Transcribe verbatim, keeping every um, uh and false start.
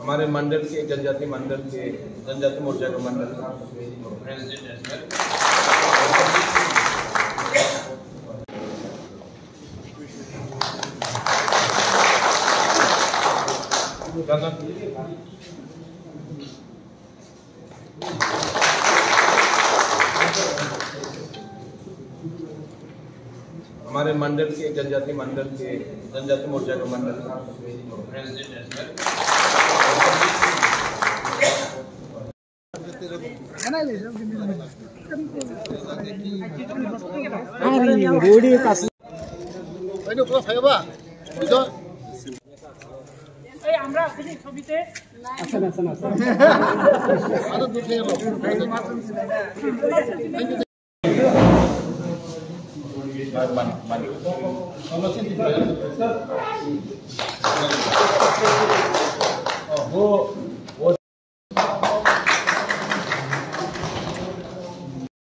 हमारे मंडल के, जनजाति मंडल के, जनजाति मोर्चा के मंडल president as well। हमारे मंडल के, जनजाति मंडल के, जनजाति मोर्चा के मंडल president as well। এই, আমরা আছি ছবিতে। আরো দূর থেকে এলো।